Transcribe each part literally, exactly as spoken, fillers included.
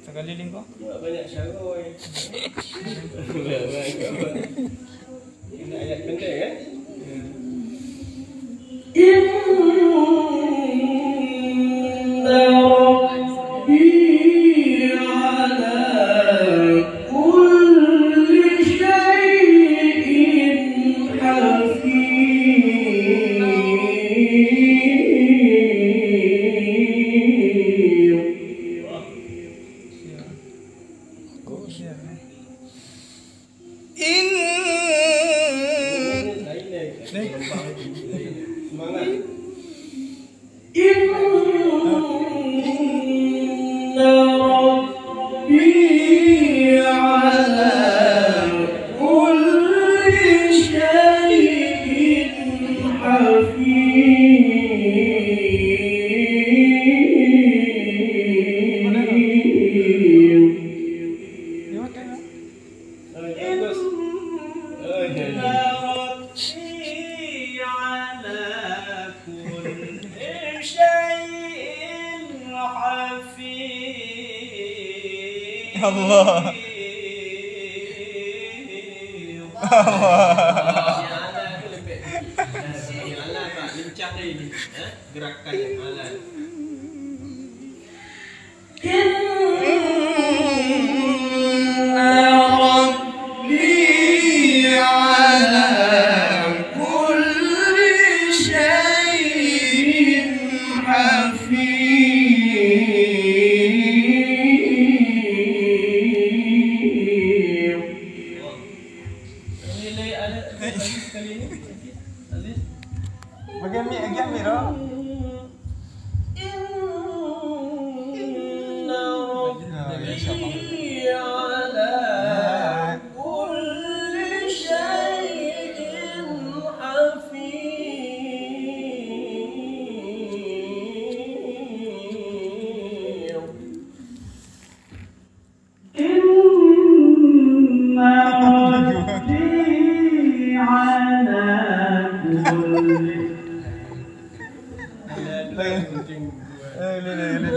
Sekali lingkong. Banyak syaroi. Nak ayat pendek, kan? إن ربي على كل شيء حفيظ. إن ربي على كل شيء حفيظ. إن ربي على كل شيء حفيظ. الله. الله. Gerakan yang halal. إن ربي على كل شيء حفيظ. Bagi mic, bagi mic, Ro. إن ربي على كل شيء حفيظ. إن ربي على كل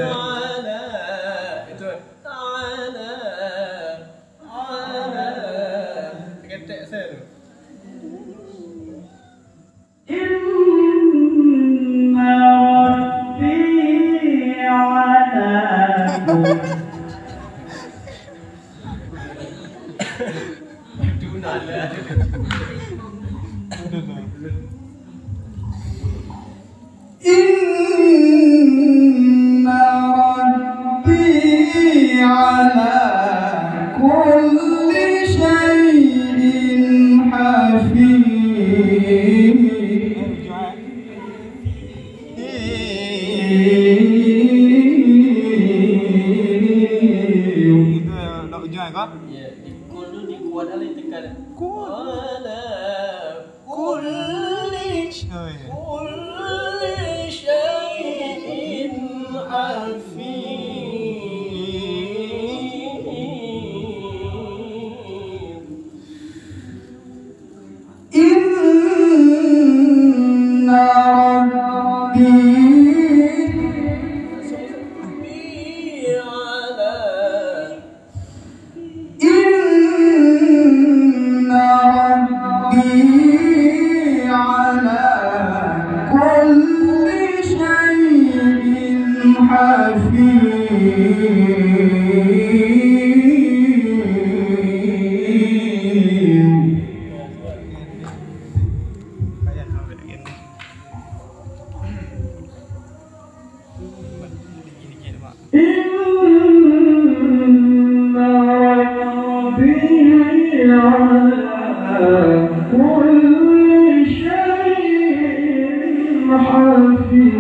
على. Itu. على. على. Ketek sel. إن ربي على كل إن ربي على كل شيء حفيظ. Itu dak ujoe kah? Ya, di kul tu di kuat kali tekan. Kuat. Ala kulli, oh, ya, kulli syai'in hafiz. Inna rabbi ala, inna rabbi ala kulli syai'in hafiz. Inna rabbi ala kulli syai'in hafiz.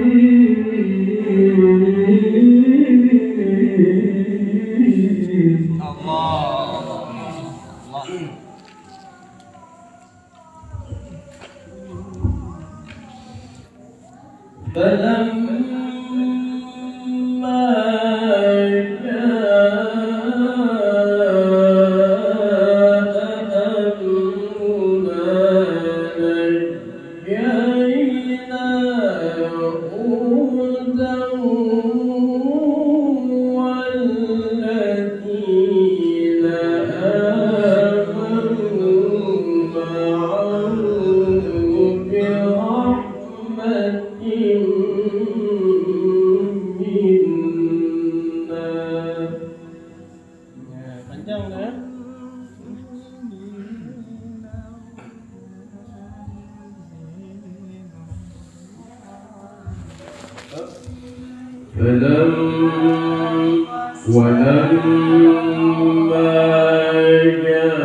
Allah. Allah. فلما جاء أمرنا نجينا هودا والذين Nyang deh. فلم ولما جاء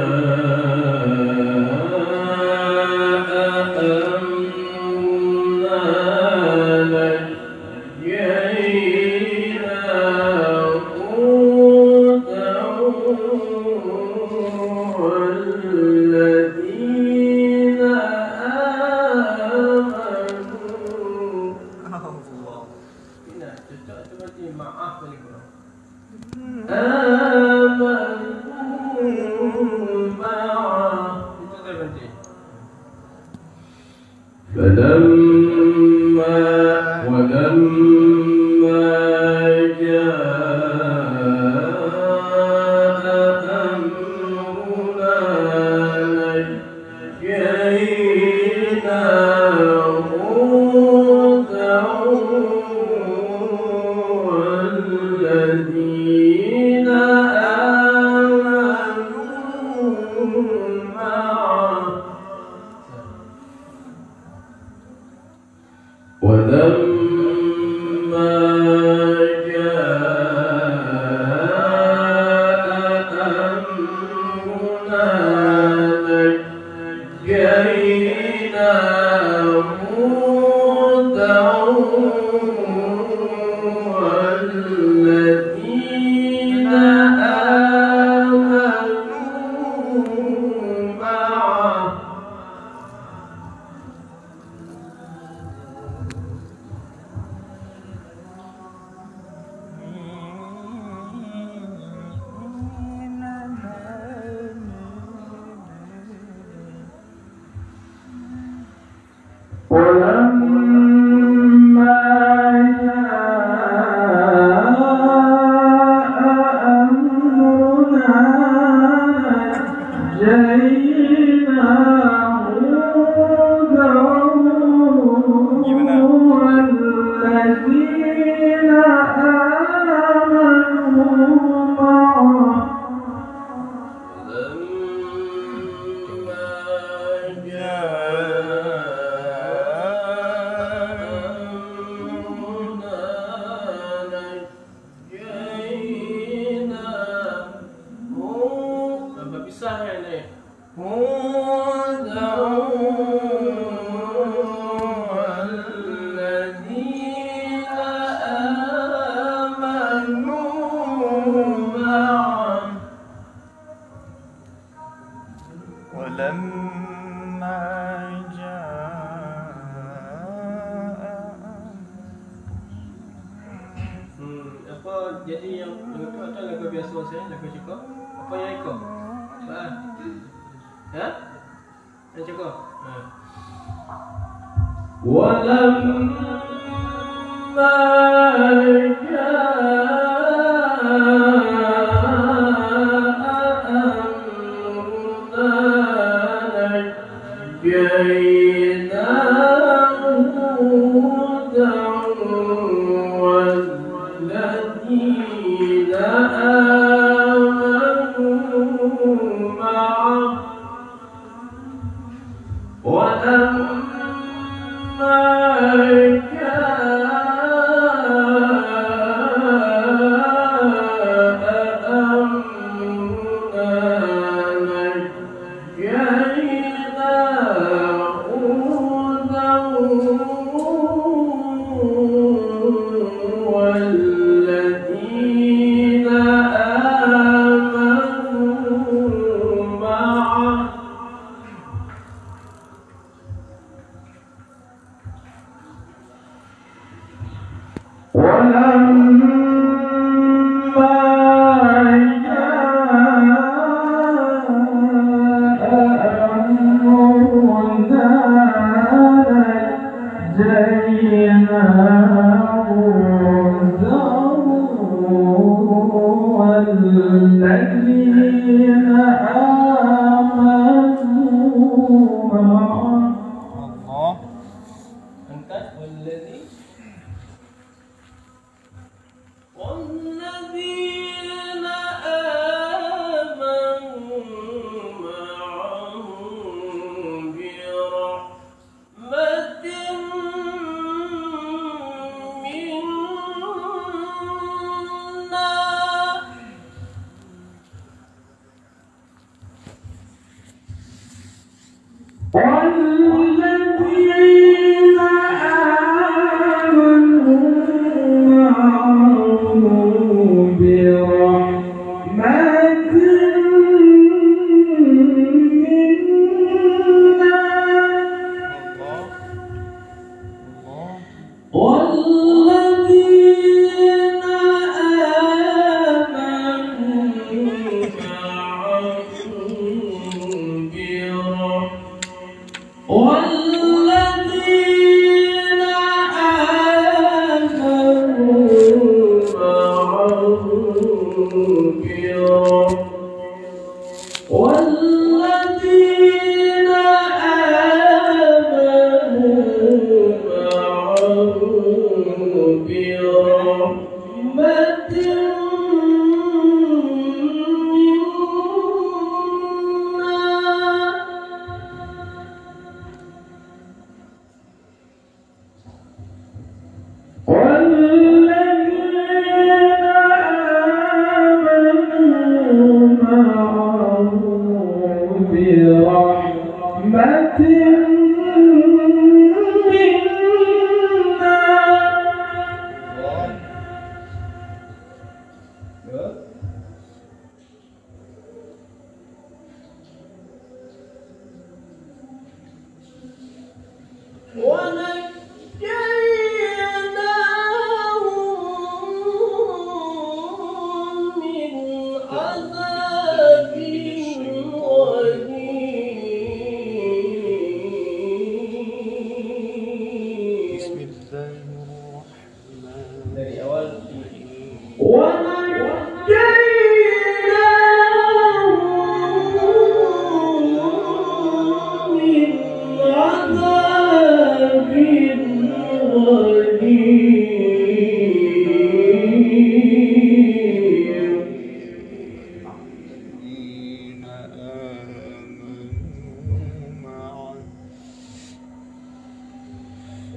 أمرنا نجينا لوطا والذين آمنوا. Nah, cocok tu berarti maaf balik. آمنوا معه. Itu saya berhenti. فلما ولما جاء أمرنا نجينا لوطا والذين آمنوا معه ولما جاء أمرنا نجينا لوطا والذين آمنوا معه ولما جاء أمرنا نجينا هودا والذين آمنوا معه فلما جاء أمرنا نجينا هودا، tambah pisah kan ni. هودا والذين آمنوا معه ولما جاء Hmm, apa jadi nyang, nyang tu atau lagu biasa saja, lagu cukôp? Apa nyang ikôt? Apa? Ha? Nyang cukôp? Ha. ولما جاء أمرنا نجينا هودا والذين آمنوا معه ولما جاء أمرنا نجينا هودا والذين آمنوا معه ولما جاء أمرنا نجينا هودا والذين آمنوا معه. Allah. Angkat, والذي-, والذين آمنوا والذين آمنوا معه برحمة منا. والذين آمنوا معه برحمة منا. ونجيناهم من عذاب أليم. بسم الله الرحمن الرحيم. ونجيناهم من عذاب أليم. الذين آمنوا معه.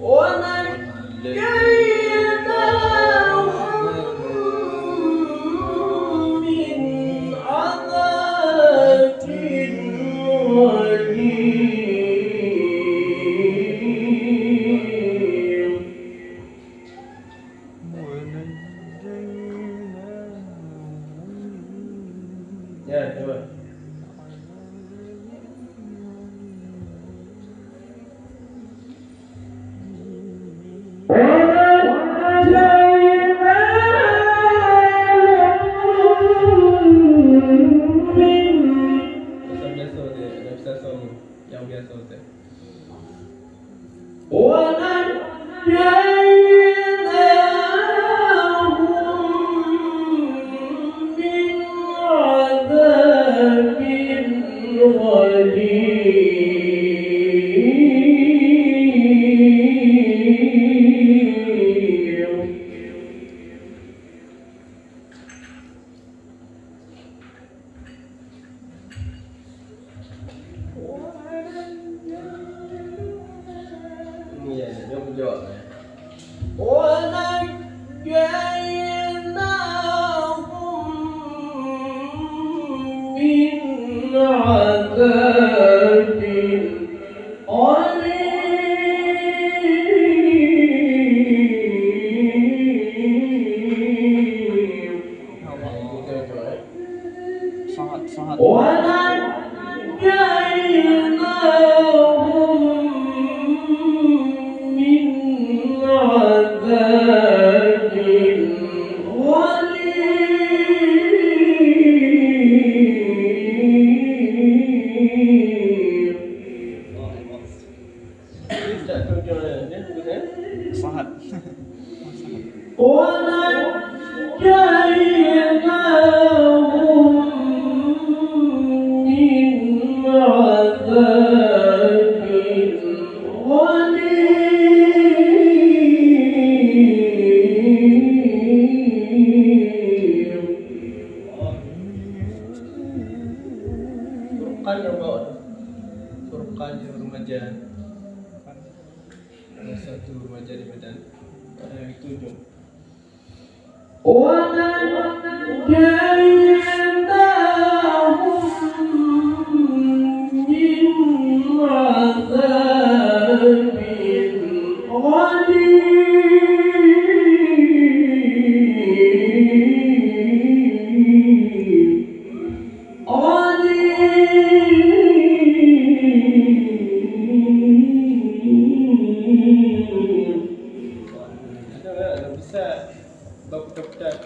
ونجيناهم من عذاب أليم. Ya, coba. Bahasa biasa saja, tak usah sombong. Yang biasa saja. ونجيناهم من عذاب غليظ. Iya, jawab, jawab. ونجيناهم من عذاب أليم. Sangat, sangat. ونجيناهم من عذاب غليظ. Sangat. ونجيناهم من عذاب غليظ. Furqan Ramadan. Furqan remaja. Salah satu remaja di Medan. Eh, itu jom. ونجيناهم من عذاب غليظ. Ada tak bisa bab pecat?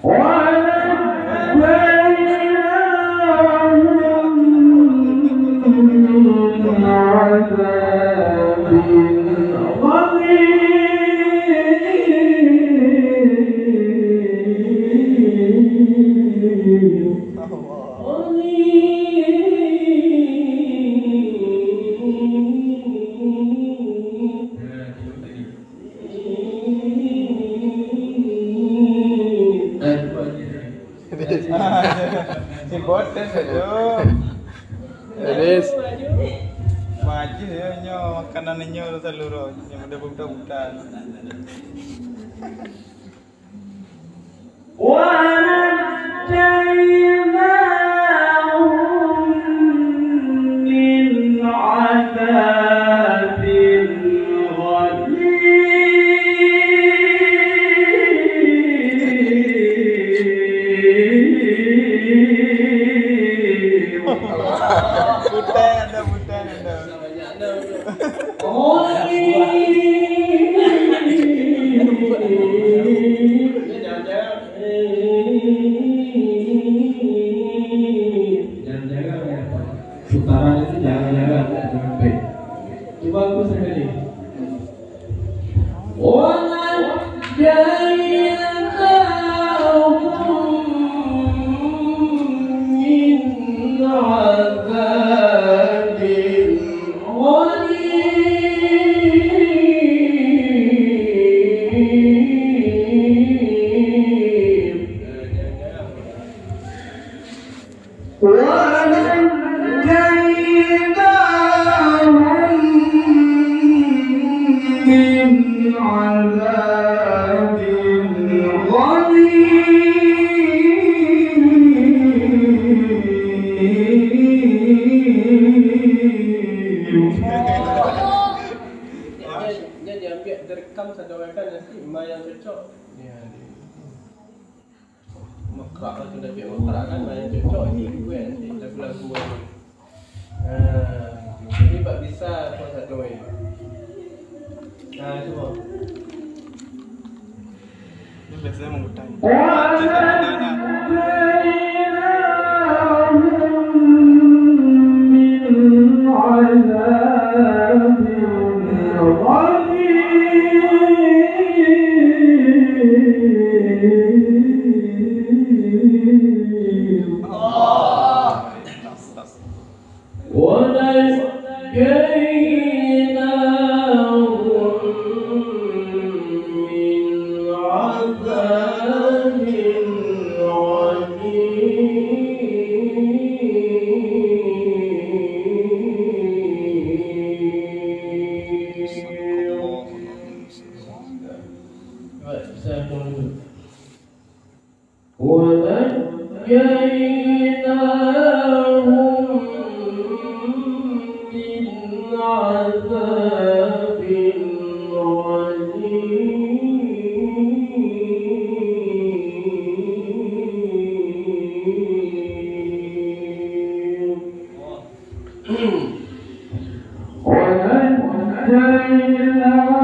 ونجيناهم من عذاب عظيم. Si boten tu. Habis. Maju ya nyoe, makanan nyoe selalu roh, yang ada buta-buta. ونجيناهم من عذاب غليظ. Butai ada, butai ada. Putaran itu jangan-jangan sampai. Coba aku sekali. ونجيناهم من عذاب غليظ. ونجيناهم من عذاب غليظ. Jadi, jadi ambil direkam satu rakan nanti ma nyang cocok. Ya. Makrak lah, kena ambil makrak kan, ma nyang cocok nanti buat nanti lagu-lagu ni. Ha, jadi bak bisa apa satu ni. Ha, cuba. Ini biasanya mengutang. ونجيناهم من عذاب عظيم. ونجيناهم من عذاب عظيم.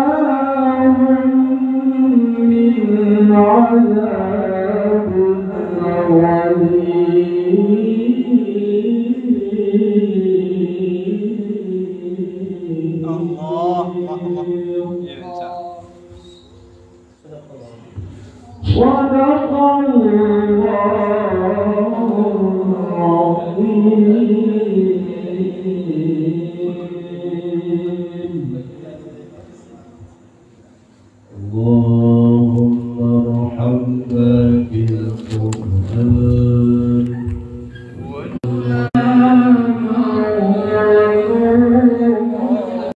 ونجيناهم من عذاب عظيم. الله أكبر. صدق الله العظيم. اللهم ارحمنا بالقرآن.